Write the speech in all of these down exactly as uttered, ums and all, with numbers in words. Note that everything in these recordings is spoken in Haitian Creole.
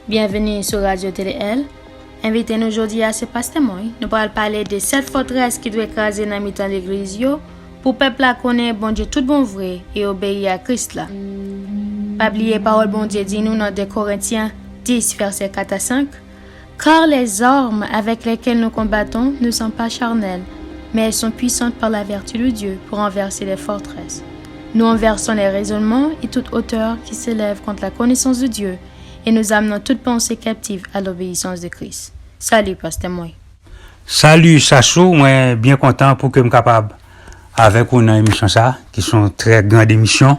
Byenveni sou Radyo T D L. Envite nou jodi a se Pastè Moy. Nou pral pale de sèt fòtrès ki dwe kraze nan mitan legliz yo pou pèp la konnen Bondye tout bon vre e obeyi a Kris la. Pa bliye pawòl Bondye di nou nan de Korentyen dis, vèsè kat a senk, Car les armes avec lesquelles nous combattons ne sont pas charnelles, mais elles sont puissantes par la vertu de Dieu pour renverser les forteresses. Nous renversons les raisonnements et toute hauteur qui s'élève contre la connaissance de Dieu, et nous amenons toute pensée captive à l'obéissance de Christ. Salut, Pasteur Moy. Salut Sasou, mwen byen kontan pou ke m kapab avèk ou nan emisyon sa, ki se yon trè grand emisyon.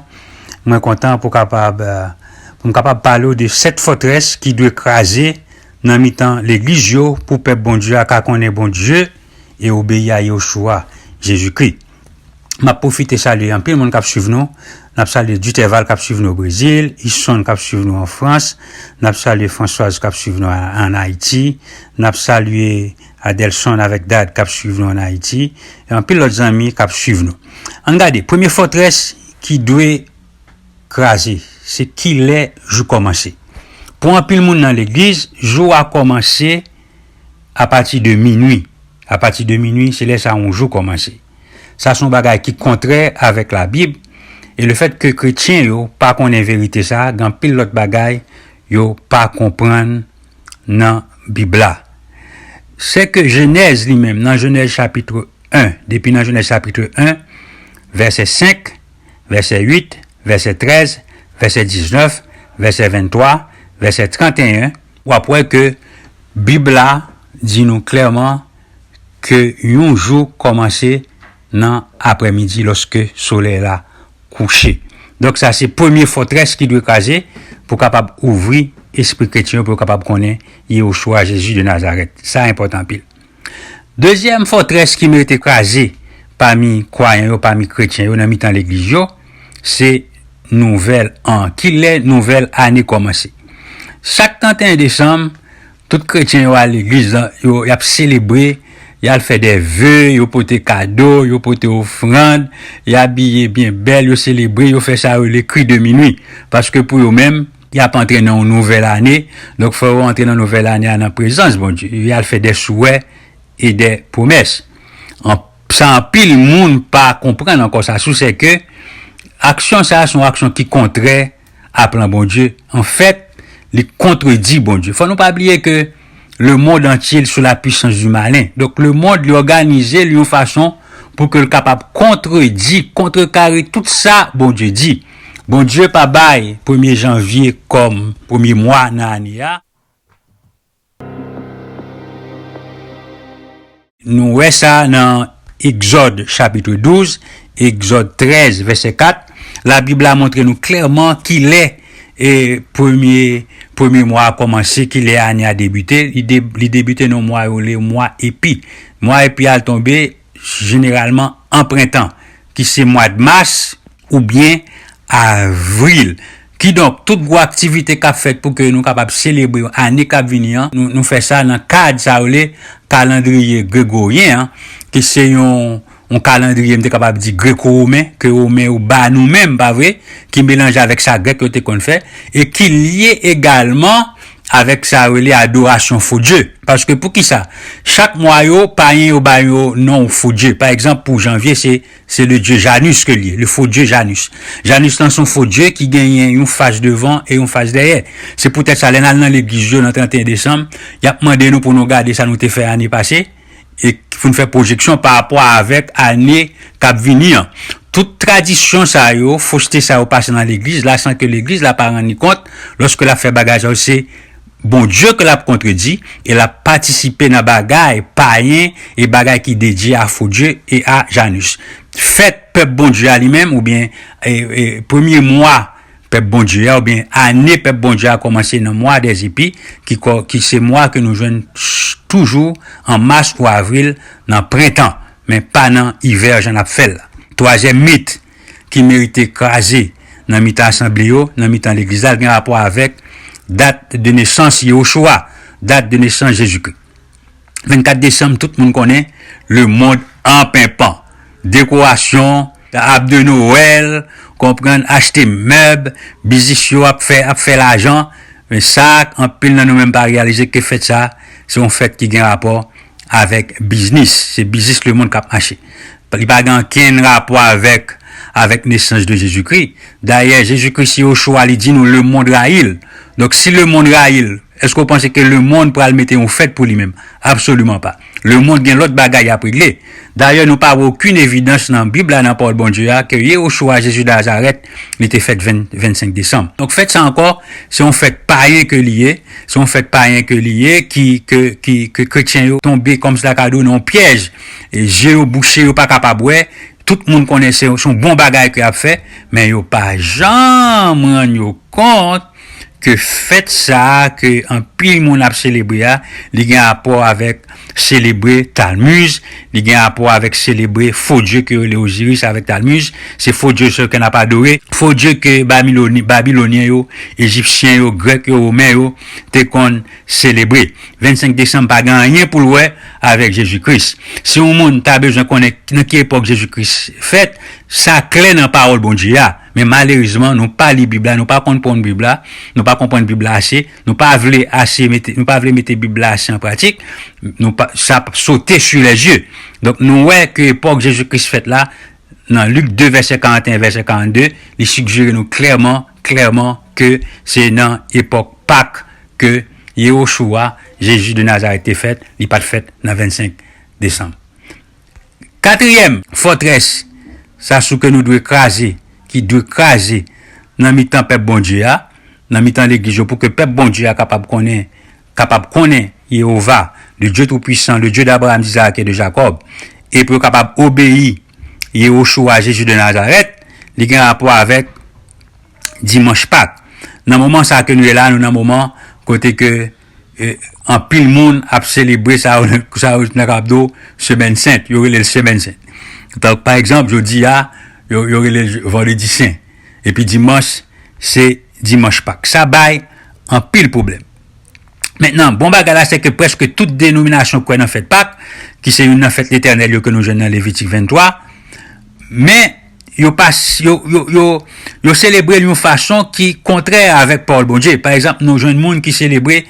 Mwen kontan pou kapab, euh, pou m kapab pale w de sèt fòtrès ki dwe kraze nan mitan legliz yo pou pèp Bondye a ka konnen Bondye e obeyi a Yoshuwa, Jezikri. M ap pwofite salye anpil moun k ap swiv nou. N ap salye Duterval k ap swiv nou o Brezil, Ison k ap swiv nou an Frans, n ap salye Françoise k ap swiv nou an Ayiti, n ap salye Adelson avèk Dad k ap swiv nou an Ayiti, e anpil lòt zanmi k ap swiv nou. Ann gade, premye fòtrès ki dwe kraze, se kilè jou kòmanse. Pou anpil moun nan legliz, jou a kòmanse apati de minwi. Apati de minwi, se lè sa yon jou kòmanse. Sa se yon bagay ki kontrè avèk Labib, e lefètke kretyen yo pa konnen verite sa, gen anpil lòt bagay yo pa konprann nan Bib la. Sèke Jenèz li menm, nan Jenèz chapit en, depi nan Jenèz chapit en, vèsè senk, vèsè uit, vèsè trèz, vèsè diznèf, vèsè venntwa, vèsè tranteyen, w ap wè ke Bib la di nou klèman ke yon jou kòmanse nan aprèmidi lòske solèy la kouche. Donk sa se premye fòtrès ki dwe kraze pou kapab ouvri espri kretyen yo pou yo kapab konnen Yewoswa Jezi de Nazarèt. Sa enpòtan anpil. Dezyèm fòtrès ki merite kraze pami kwayan yo, pami kretyen yo, nan mitan legliz yo, se nouvèl an. Kilè nouvèl ane kòmanse? Chak tranteyen desanm, tout kretyen yo al legliz la, yo, y ap selebre, y al fè de ve, yo pote kado, yo pote ofrann, y abiye byen bèl, yo selebre, yo fè sa yo rele kri de minwi. Paske pou yo menm, y ap antre nan yon nouvèl ane. Donk, fò yo antre nan nouvèl ane a nan prezans Bondye. Y al fè de souwè e de pwomès. An, sa anpil moun pa konprann ankò sa sou, se ke aksyon sa a se yon aksyon ki kontrè a plan Bondye. Anfèt, li kontredi Bondye. Fò nou pa bliye ke le monde entier sous la puissance du malin. Donk, le monde li òganize li yon fason pou ke l kapab kontredi, kontrekare tout sa Bondye di. Bondye pa bay premye janvye kòm premye mwa nan ane a. Nou wè sa nan Egzòd chapit douz, Egzòd trèz vèsè kat. Labib la montre nou klèman kilè e premye, premye mwa a kòmanse, kilè ane a debite. Li, de, li debite nan mwa yo rele mwa epi. Mwa epi a tonbe jeneralman an prentan, ki se mwa mas oubyen avril. Kidonk, tout gwo aktivite k ap fèt pou ke nou kapab selebre ane k ap vini an, nou, nou fè sa nan kad sa yo rele kalandriye gregoryen an, ki se yon, yon kalandriye, m te kapab di, greko-women, ke Women yo ba nou menm, pa vre, ki melanje avèk sa Grèk yo te konn fè, e ki lye egalman avèk sa yo rele adorasyon fo dye. Paske poukisa? Chak mwa yo, payen yo ba yo non fo dye. Pa egzanp, pou janvye, se, se le dye Janus ke l ye, le faux dieu Janus. Janus lan se yon fo dye ki genyen yon fas devan e yon fas dèyè. Se poutèt sa, lè n al nan legliz yo nan tranteyen desanm, y ap mande nou pou nou gade sa nou te fè ane pase, e pou n fè pwojeksyon pa rapò avèk ane k ap vini an. Tout tradisyon sa yo, foste sa yo pase nan legliz la, san ke legliz la pa rann li kont, lòske l ap fè bagay sa yo, se Bondye ke l ap kontredi, e l ap patisipe nan bagay payen e bagay ki dedye a fo dye e a Janus. Fèt pèp Bondye a li menm, oubyen, e, e, premye mwa pèp Bondye a, oubyen ane pèp Bondye a kòmanse nan mwa dè zepi, ki kò, ki se mwa ke nou jwenn ch-, toujou an mas ou avril nan prentan, men pa nan ivè jan n ap fè l la. Twazyèm mit ki merite kraze nan mitan asanble yo, nan mitan legliz la, l gen rapò avèk dat de nesans Yewoswa, dat de nesans Jezikri. Vennkat desanm, tout moun konnen, le monde an penpan. Dekorasyon, ab de Nwèl, konprann, achte mèb, biznis yo ap fè, ap fè lajan, Men sa, anpil nan nou menm pa reyalize ke fèt sa, se yon fèt ki gen rapò avèk biznis. Se biznis lemonn k ap mache. Li pa gen ankenn rapò avèk, avèk nesans de Jezikri. Dayè, Jezikri, se Yoshua, li di nou, lemonn rayi l. Donk, si lemonn rayi l, èske w panse ke lemonn pral mete yon fèt pou li menm? Absoliman pa. Lemonn gen lòt bagay y ap regle. Dayè, nou pa wè okenn evidans nan Bib la, nan pawòl Bondye a, ke Yehoshua, Jezi Nazarèt, li te fèt ven, vennsenk desanm. Donk, fèt sa ankò, se yon fèt payen ke li ye. Se yon fèt payen ke li ye, ki, ke, ki, ke kretyen yo tonbe kòmsi la ka di w nan yon pyèj. E je yo bouche, yo pa kapab wè. Tout moun konnen se, se yon bon bagay ke y ap fè, men yo pa janm rann yo kont ke fèt sa a ke anpil moun ap selebre a, li gen rapò avèk selebre Talmiz, li gen rapò avèk selebre fo dye ke yo rele Oziris avèk Talmiz, se fo dye sa yo ke n ap adore, fo dye ke Babiloni-, Babilonyen yo, Ejipsyen yo, Grèk yo, Women yo te konn selebre. Vennsenk desanm pa gen anyen pou l wè avèk Jezi Kris. Si yon moun ta bezwen konnen nan ki epòk Jezi Kris fèt, sa klè nan pawòl Bondye a. Men malerezman, nou pa li Bib la, nou pa konprann Bib la, nou pa konprann Bib la ase, nou pa vle ase mete, nou pa vle mete Bib la ase an pratik, nou pa, sa ap sote sou lèzye. Donk, nou wè ke epòk Jezi Kris fèt la, nan Lik de, vèsè karanteyen, vèsè karannde, li sigjere nou klèman, klèman ke se nan epòk Pak ke Yehoshua, Jezi de Nazarèt, te fèt, li pa t fèt nan vennsenk desanm. Katriyèm fòtrès, sa sou ke nou dwe kraze, ki dwe kraze nan mitan pèp Bondye a, nan mitan legliz yo, pou ke pèp Bondye a kapab konnen, kapab konnen Yehova, le Dieu Tout-Puissant, le Dieu d'Abraham, d'Isaac et de Jacob, e pou yo kapab obeyi Yehoshua, Jezi de Nazarèt, li gen rapò avèk dimanch Pak. Nan moman sa ke nou ye la, nou nan moman kote ke, e, anpil moun ap selebre sa yo, sa yo nan kap do Semèn Sent, yo rele l Semèn Sent. Donk, pa egzanp, jodi a, yo, yo rele l Vandredi Sen. Epi dimanch, se dimanch Pak. Sa bay anpil pwoblèm. Mentnan, bon bagay la, se ke prèske tout denominasyon kwè nan fèt Pak, ki se youn nan fèt letènèl yo ke nou jwenn nan Levitik venntwa. Men, yo pa, yo, yo, yo, yo selebre l yon fason ki kontrè avèk pawòl Bondye. Pa egzanp, nou jwenn moun ki selebre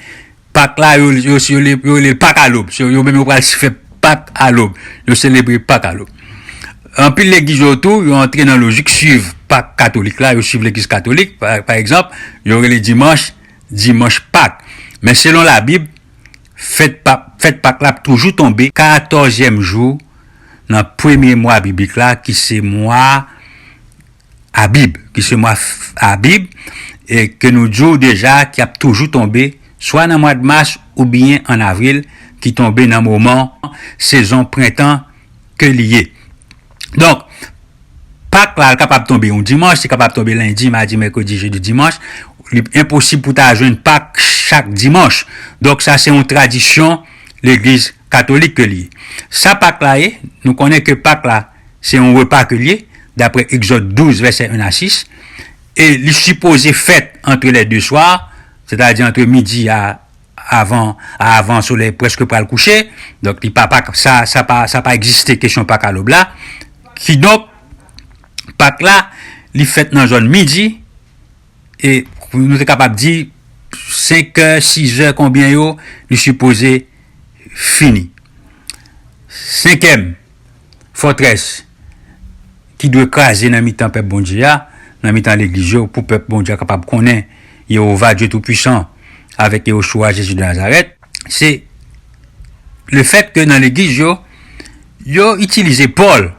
Pak la, yo, yo, yo, yo, yo rele l Pak a lòb. Se yo menm yo pral fè Pak a lòb. Yo selebre Pak a lòb. Anpil legliz yo tou, yo antre nan lojik swiv Pak katolik la, yo swiv legliz katolik. Pa, pa egzanp, yo rele dimanch, dimanch Pak. Men selon Labib, fèt Pak, fèt Pak la ap toujou tonbe katòzyèm jou nan premye mwa biblik la, ki se mwa Abib, ki se mwa f-, Abib, e ke nou di w deja ki ap toujou tonbe, swa nan mwa mas oubyen an avril, ki tonbe nan moman sezon prentan ke li ye. Donk, Pak la, li kapab tonbe yon dimanch, li kapab tonbe lendi, madi, mèkredi, jedi, dimanch. Li enposib pou ta jwenn Pak chak dimanch. Donk, sa se yon tradisyon legliz katolik ke li ye. Sa Pak la ye, nou konnen ke Pak la, se yon repa ke li ye, daprè Egzòd douz, vèsè en a sis. E li sipoze fèt entre les deux soirs, sètadi antre midi a avan, avan solèy prèske pral kouche. Donk, li pa, pa, sa, sa pa, sa pa egziste kesyon Pak a lòb la. Kidonk, Pak la, li fèt nan zòn midi, e nou te kapab di senk è, sis è, konbyen yo, li sipoze fini. Senkyèm fòtrès ki dwe kraze nan mitan pèp Bondye a, nan mitan legliz yo, pou pèp Bondye a kapab konnen Yehova, Dye Toupisan, avèk Yehoshua, Jezi de Nazarèt, se lefèt ke nan legliz yo, yo itilize Pòl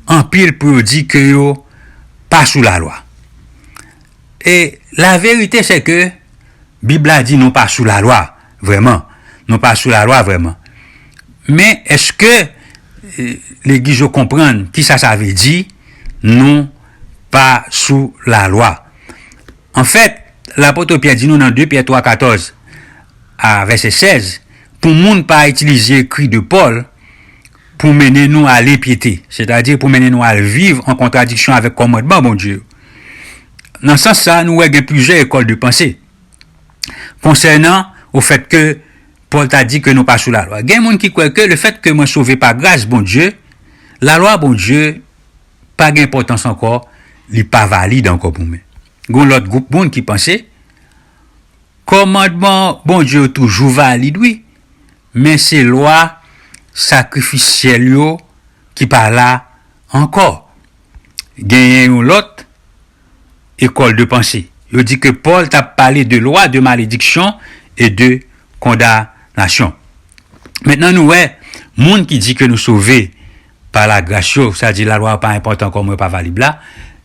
anpil pou yo di ke yo pa sou lalwa. E laverite, se ke Bib la di nou pa sou lalwa, vrèman. Nou pa sou lalwa, vrèman. Men, èske, e, legliz yo konprann kisa sa vle di, nou pa sou lalwa? Anfèt, lapot Pyè di nou nan de Pyè twa, katòz a vèsè sèz, pou moun pa itilize ekri de Pòl pou mennen nou a lenpyete, sètadi pou mennen nou al viv an kontradiksyon avèk kòmandman Bondye yo. Nan sans sa, nou wè gen plizyè ekòl de panse konsènan ofèt ke Pòl ta di ke nou pa sou lalwa. Gen moun ki kwè ke lefèt ke mwen sove pa gras Bondye, lalwa Bondye pa gen enpòtans ankò, li pa valid ankò pou mwen. Gen lòt gwoup moun ki panse, Kòmandman Bondye yo toujou valid, wi, men se lwa sakrifisyèl yo ki pa la ankò. Genyen yon lòt école de pensée. Yo di ke Pòl t ap pale de lwa de malediksyon e de kondanasyon. Mentnan nou wè, moun ki di ke nou sove pa lagras yo, sa di lalwa pa enpòtan kòm yo pa valib la,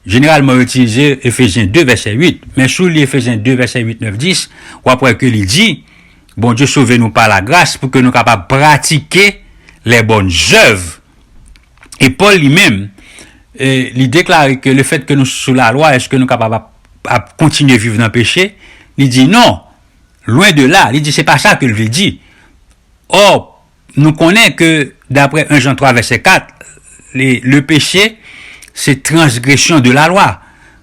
jeneralman yo itilize Efezyen de vèsè uit. Men si w li Efezyen de vèsè uit, nèf, dis, w ap wè ke li di, Bondye sove nou pa lagras pou ke nou kapab pratike les bonnes œuvres. E Pòl li menm, e, li deklare ke le fèt ke nou sou lalwa, èske nou kapab ap, ap kontinye viv nan peche? Li di non, lwen de la. Li di se pa sa ke l vle di. Ò, nou konnen ke daprè en Jan twa vèsè kat, le, le péché, c'est transgression de la loi.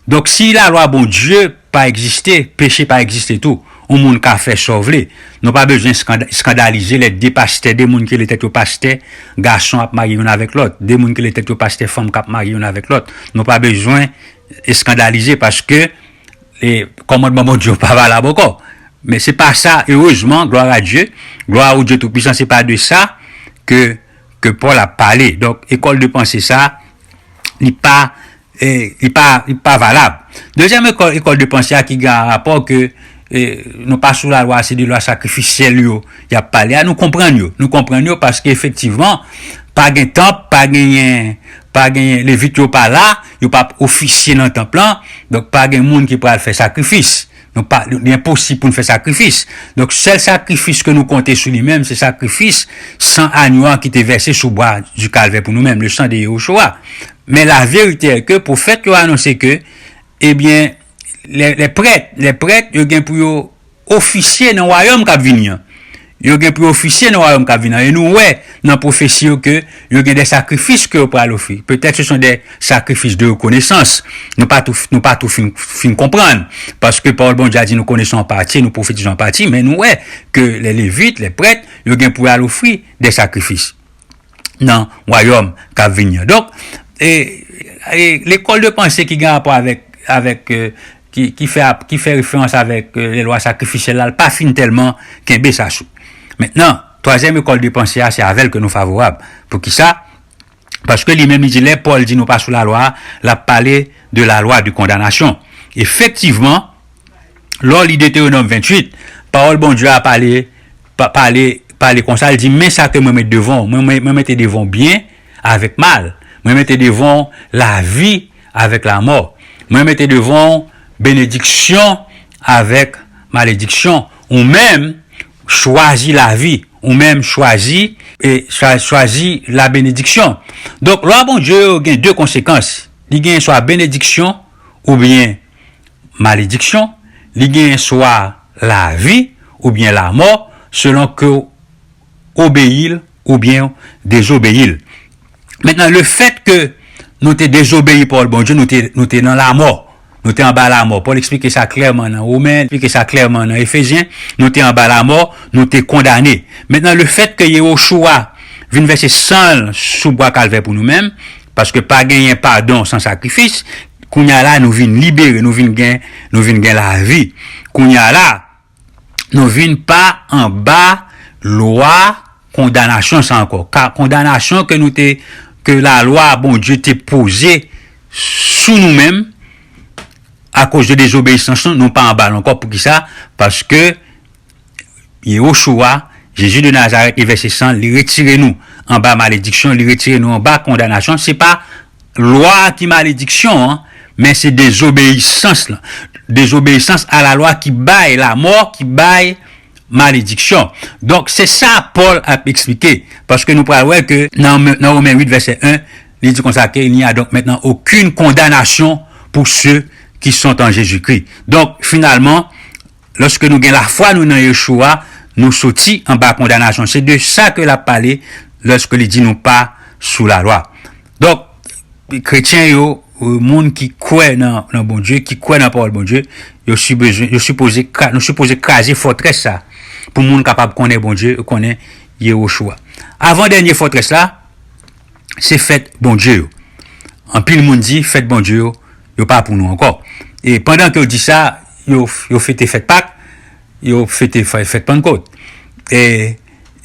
Donk si lalwa Bondye pa egziste, peche pa egziste tou. Yon moun ka fè sa w vle. Nou pa bezwen skanda- eskandalize lè de pastè, de moun ki rele tèt yo pastè gason ap marye youn avèk lòt, de moun ki rele tèt yo pastè fanm k ap marye youn avèk lòt. Nou pa bezwen eskandalize paske e, kòmandman Bondye yo pa valab ankò. Men se pa sa, erezman, glwa a Dye, glwa o Dye Toupisan, se pa de sa ke, ke Pòl ap pale. Donk, école de pensée sa, li pa, e, li pa, li pa valab. Dezyèm école, école de pensée a ki gen rapò ke, e, nou pa sou lalwa, se de lwa sakrifisyèl yo y ap pale a, nou konprann yo. Nou konprann yo paske efektivman, pa gen tanp, pa genyen, pa genyen, Levit yo pa la, yo p ap ofisye nan tanp lan, donk pa gen moun ki pral fè sakrifis. Nou pa, li enposib pou n fè sakrifis. Donk sèl sakrifis ke nou konte sou li menm, se sakrifis san agno a ki te vèse sou bwa di Kalvè pou nou menm, le sang de Yehoshua. Men la vérité est que pwofèt yo anonse ke, ebyen, les, les prêtres, les prêtres, yo gen pou yo ofisye nan wayòm k ap vini an. Yo gen pou yo ofisye nan wayòm k ap vini an. E nou wè nan pwofesi yo ke yo gen de sakrifis ke yo pral ofri. Peut-être ce sont des sacrifices de reconnaissance. Nou pa tou, nou pa tou fin, fin konprann. Paske pawòl Bondye a di nou connaissons en partie, nou pwofetize an pati, men nou wè ke les Lévites, les prêtres, yo gen pou y al ofri de sakrifis nan wayòm k ap vini an. Donk, e, e, lekòl de panse ki gen rapò avèk, avèk, e, ki, ki fè ap, ki fè referans avèk, e, lè lwa sakrifisyèl la, l pa fin tèlman kenbe sa sou. Mentnan, twazyèm lekòl de panse a, se avè l ke nou favorab. Poukisa? Paske li menm, li di, lè Pòl di nou pa sou lalwa a, l ap pale de lalwa de kondanasyon. Efektivman, lè w li Detewonòm venntuit, pawòl Bondye a pale, pa, pale, pale konsa, li di, men sa ke mwen met devan w, mwen, mwen, mwen mete devan w byen avèk mal, mwen mete devan w lavi avèk lamò, mwen mete devan w benediksyon avèk malediksyon, ou menm chwazi lavi, ou menm chwazi, e, chwa-, chwazi la benediksyon. Donk, lwa Bondye yo gen de konsekans. Li gen swa benediksyon oubyen malediksyon, li gen swa lavi oubyen lamò, selon ke w obeyi l oubyen w dezobeyi l. Mentnan, lefèt ke nou te dezobeyi pawòl Bondye, nou te, nou te nan lamò. Nou te anba lamò. Pòl eksplike sa klèman nan Women, eksplike sa klèman nan Efezyen. Nou te anba lamò, nou te kondane. Mentnan, lefèt ke Yehoshua vin vèse san l sou bwa Kalvè pou nou menm, paske pa genyen padon san sakrifis, kounye a la, nou vin libere, nou vin gen, nou vin gen lavi. Kounye a la, nou vin pa anba lwa kondanasyon sa ankò. Ka, kondanasyon ke nou te, ke lalwa Bondye te poze sou nou menm, akoz de dezobeyisans nou, nou pa anba l ankò. Poukisa? Paske Yehoshua, Jezi de Nazarèt, li vèse san l, li retire nou anba malediksyon, li retire nou anba kondanasyon. Se pa lwa a ki malediksyon an, men se dezobeyisans lan. Dezobeyisans a la lwa ki bay lamò, ki bay malediksyon. Donk, se sa Pòl ap eksplike. Paske nou pral wè ke nan, nan Women uit vèsè en, li di konsa ke il n'y a donc maintenant aucune condamnation pour ceux qui sont en Jésus-Christ. Donk, finalman, lòske nou gen lafwa nou nan Yeshua, nou soti anba kondanasyon. Se de sa ke l ap pale lòske li di nou pa sou lalwa. Donk, kretyen yo, euh, moun ki kwè nan, nan Bondye, ki kwè nan pawòl Bondye, yo si bezwen, yo sipoze kra-, nou sipoze kraze fòtrès sa pou moun kapab konnen Bondye, konnen Yehoshua. Avan dènye fòtrès la, se fèt Bondye yo. Anpil moun di fèt Bondye yo, yo pa pou nou ankò. E pandan ke yo di sa, yo, yo fete fèt Pak, yo fete fè- fèt Pannkot. E,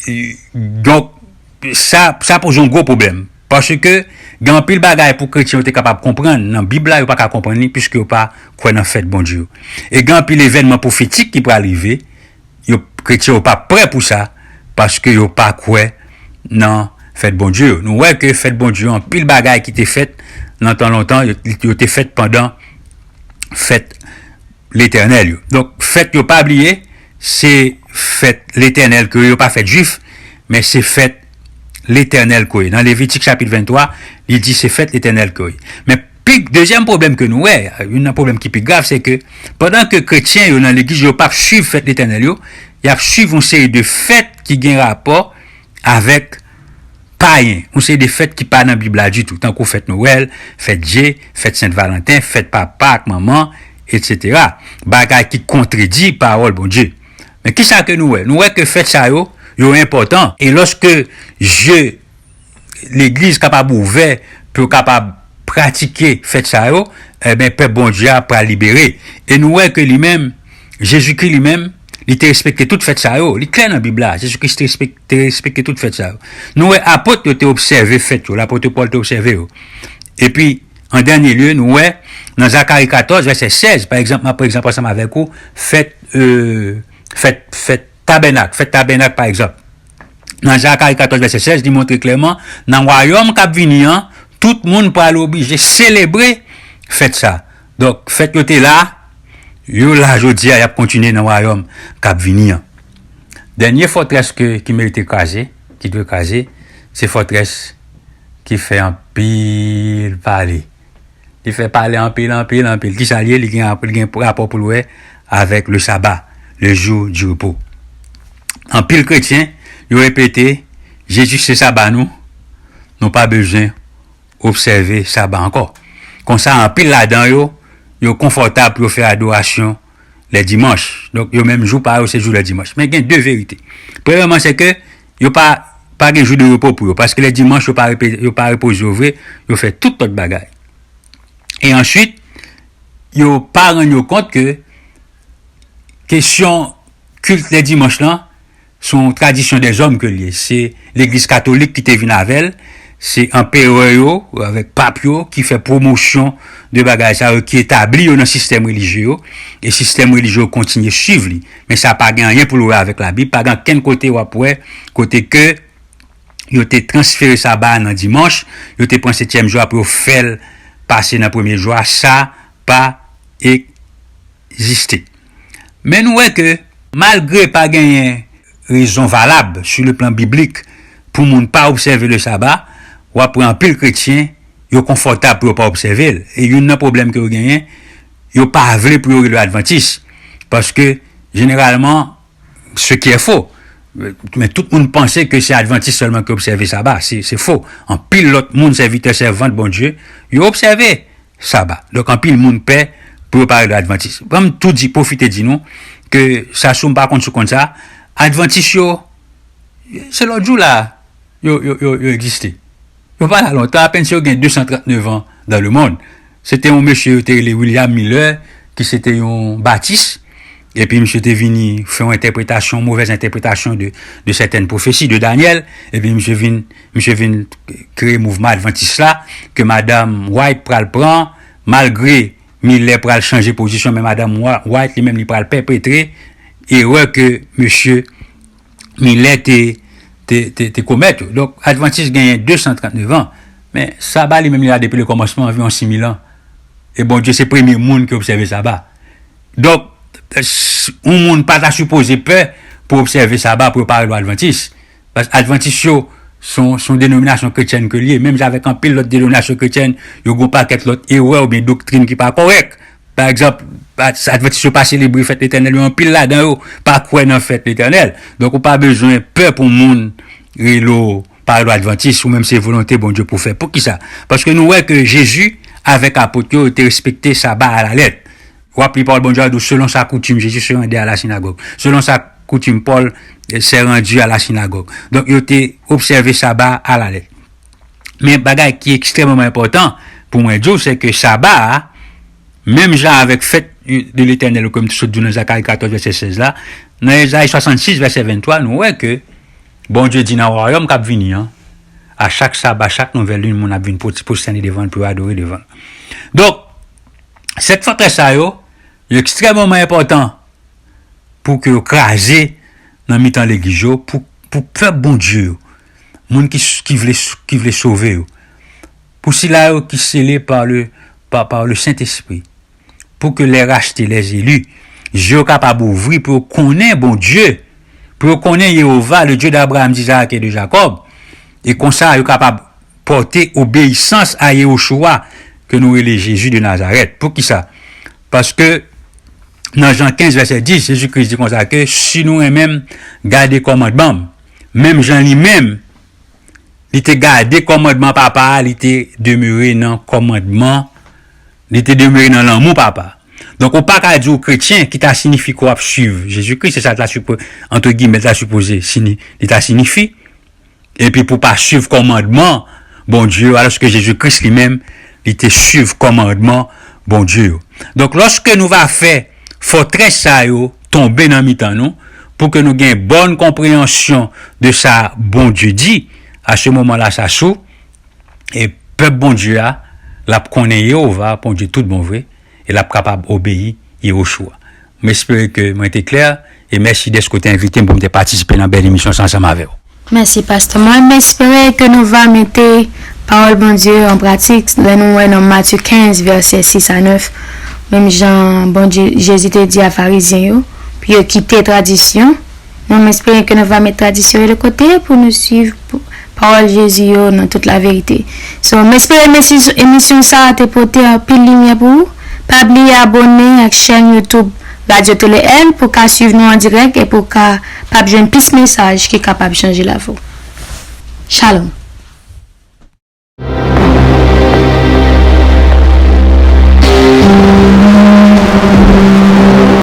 e, donk, sa, sa poze yon gwo pwoblèm. Paske gen anpil bagay pou kretyen yo te kapab konprann nan Bib la, yo pa ka konprann li, piske yo pa kwè nan fèt Bondye yo. E gen anpil evènman pwofetik ki pral rive, yo, kretyen yo pa prè pou sa, paske yo pa kwè nan fèt Bondye yo. Nou wè ke fèt Bondye yo, anpil bagay ki te fèt nan tan lontan, yo, yo te fèt pandan fèt Letènèl yo. Donk, fèt yo pa bliye, se fèt Letènèl ke yo pa fèt jwif, men se fèt Letènèl ke yo ye. Nan Levitik chapit venntwa, li di se fèt Letènèl ke yo ye. Men pi, dezyèm pwoblèm ke nou wè, youn nan pwoblèm ki pi grav, se ke pandan ke kretyen yo nan legliz yo p ap swiv fèt Letènèl yo, y ap swiv yon seri de fèt ki gen rapò avèk payen, yon seri de fèt ki pa nan Bib la ditou, tankou fèt Nwèl, fèt Je, fèt Sent Valanten, fèt papa ak manman, etsetera. Bagay ki kontredi pawòl Bondye. Men kisa ke nou wè? Nou wè ke fèt sa yo, yo enpòtan. E lòske je legliz kapab ouvè pou yo kapab pratike fèt sa yo, ebyen, pèp Bondye a pral libere. E nou wè ke li menm, Jezikri li menm, li te respekte tout fèt sa yo. Li klè nan Bib la, Jezikri te respekte, te respekte tout fèt sa yo. Nou wè apot yo te obsève fèt yo, lapot Pòl te obsève yo. Epi, an dènye lye, nou wè nan Zakari katòz, vèsè sèz, pa egzanp, m ap pran egzanp ansanm avèk ou, fèt, euh, fèt, fèt tabènak, fèt tabènak, pa egzanp. Nan Zakari katòz, vèsè sèz, li montre klèman, nan wayòm k ap vini an, tout moun pral oblije selebre fèt sa. Donk, fèt yo te la, yo la jodi a, y ap kontinye nan wayòm k ap vini an. Dènye fòtrès ke, ki merite kraze, ki dwe kraze, se fòtrès ki fè anpil pale. Li fè pale anpil, anpil, anpil. Kisa l ye? Li gen, li gen rapò pou l wè avèk le saba, le jour du repos. Anpil kretyen, yo repete, Jezi se saba nou, nou pa bezwen obsève saba ankò. Konsa, anpil ladan yo, yo konfòtab pou yo fè adorasyon lè dimanch. Donk, yo menm jou pa yo, se jou lè dimanch. Men gen de verite. Premyèman, se ke yo pa, pa gen jou de repo pou yo, paske lè dimanch, yo pa repe-, yo pa repoze yo vre, yo fè tout lòt bagay. E answit, yo pa rann yo kont ke kesyon kilt lè dimanch lan, se yon tradisyon dèzòm ke l ye. Se legliz katolik ki te vin avè l, se anperè yo, avèk pap yo, ki fè pwomosyon de bagay sa yo, ki etabli yo nan sistèm relijye yo, e sistèm relijye yo kontinye swiv li. Men sa pa gen anyen pou l wè avèk Labib, pa gen ankenn kote w ap wè, kote ke yo te transfere saba a nan dimanch, yo te pran setyèm jou a pou yo fè l pase nan premye jou a, sa pa egziste. Men nou wè ke malgre pa genyen rezon valab sou le plan biblik pou moun pa obsève le saba, w ap wè anpil kretyen, yo konfòtab pou yo pa obsève l. E youn nan pwoblèm ke yo genyen, yo pa vle pou yo rele yo advantis. Paske, jeneralman, ce qui est faux. Men tout moun panse ke se advantis sèlman ki obsève saba. Se, se fo. Anpil lòt moun, sèvitè, sèvant Bondye, yo obsève saba. Donk, anpil moun pè pou yo pa rele yo advantis. Ban m tou di, pwofite di nou, ke sa sou m pa konn si w konn sa, advantis yo, se lòt jou la, yo, yo, yo, yo egziste. Yo pa la lontan, apèn si yo gen de san trant nèf an dans le monde. Se te yon mesye yo te rele William Miller, ki se te yon batis, epi misye te vini fè yon entèpretasyon, movèz entèpretasyon de, de sètèn pwofesi de Danyèl, epi misye vin, misye vin kreye mouvman advantis la, ke madanm White pral pran, malgre Miller pral chanje pozisyon, men madanm Wa-, White li menm li pral pèpetre erè ke mesye Miller te, te, te, te komèt yo. Donk, advantis genyen de san trant nèf an, men saba li menm li la depi le kòmansman, anviwon sis mil an. E Bondye se premye moun ki obsève saba. Donk, s-, yon moun pa ta sipoze pè pou obsève saba, pou yo pa rele yo advantis. Paske advantis yo, se yon, se yon denominasyon kretyèn ke l ye. Menm jan avèk anpil lòt denominasyon kretyèn, yo gen yon pakèt lòt erè oubyen doktrin ki pa kòrèk. Pa egzanp, pa, advantis yo pa selebre fèt Letènèl yo, anpil ladan yo pa kwè nan fèt Letènèl. Donk, ou pa bezwen pè pou moun rele w, pa rele w advantis, ou menm se volonte Bondye pou w fè. Poukisa? Paske nou wè ke Jezi avèk apot yo, yo te respekte saba alalèt. W ap li pawòl Bondye a di w, selon sa koutim Jezi se rande à la synagogue. Selon sa koutim Pòl, eh, se randi à la synagogue. Donk, yo te obsève saba alalèt. Men bagay ki ekstrèmeman enpòtan pou mwen di w, se ke saba a, Menm jan avèk fèt de Letènèl, kòm m te sot di w nan Zakari katòz, vèsè sèz la, nan Ezayi swasannsis, vèsè venntwa, nou wè ke Bondye di nan wayòm k ap vini an, a chak saba, chak nouvèl lin, moun ap vin pwoti-, pwostène devan l pou yo adore devan l. Donk, sèt fòtrès sa yo, yo ekstrèmeman enpòtan pou ke yo kraze nan mitan legliz yo, pou, pou pèp Bondye yo, moun ki, ki vle, ki vle sove yo, pou sila yo ki sele pa le, pa, pa le Sentespri, pou ke les rachetés, les élus, je yo kapab ouvri pou yo konnen Bondye, pou yo konnen Yehova, le Dieu d'Abraham, d'Isaac et de Jacob, e konsa yo kapab pòte obeyisans a Yehoshua, ke nou rele Jezi de Nazarèt. Poukisa? Paske nan Jan kenz, vèsè dis, Jezi Kris di konsa ke si nou renmen m, gade kòmandman m. Menm jan li menm, li te gade kòmandman Papa a, li te demere nan kòmandman, li te demere nan lanmou Papa. Donk, ou pa ka di w kretyen ki ta sinifi ke w ap suiv Jezi Kris, se sa l ta sipo-, entre guillemets, l ta sipoze sini-, li ta sinifi. Epi pou pa suiv kòmandman Bondye yo, alòske Jezi Kris li menm, li te suiv kòmandman Bondye yo. Donk, lòske nou va fè fòtrès sa yo tonbe nan mitan nou, pou ke nou gen bòn konpreyansyon de sa Bondye di, a se moman la sa sou, e pèp Bondye a, l ap konnen Yehova, Bondye tout bon vre, e l ap kapab obeyi Yehoshua. M espere ke mwen te klè, e mèsi dèske w te envite m pou m te patisipe nan bèl emisyon sa ansanm avè w. Mèsi, pastè. Mwen, m espere ke nou va mete pawòl Bondye an pratik lè nou wè nan Matye kenz, vèsè sis a nèf. Menm jan Bondye, Jezi te di a Farizyen yo, pou yo kite tradisyon. Non, m espere ke nou va met tradisyon yo de kote pou nou suiv p-, pawòl Jezi yo nan tout laverite. So, m espere emisyon, emisyon sa a te pote anpil limyè pou ou. Pa bliye abòne ak chèn YouTube Radio Tele L pou ka suiv nou an dirèk e pou ka p ap jwenn plis mesaj ki kapab chanje lavi w. Shalom.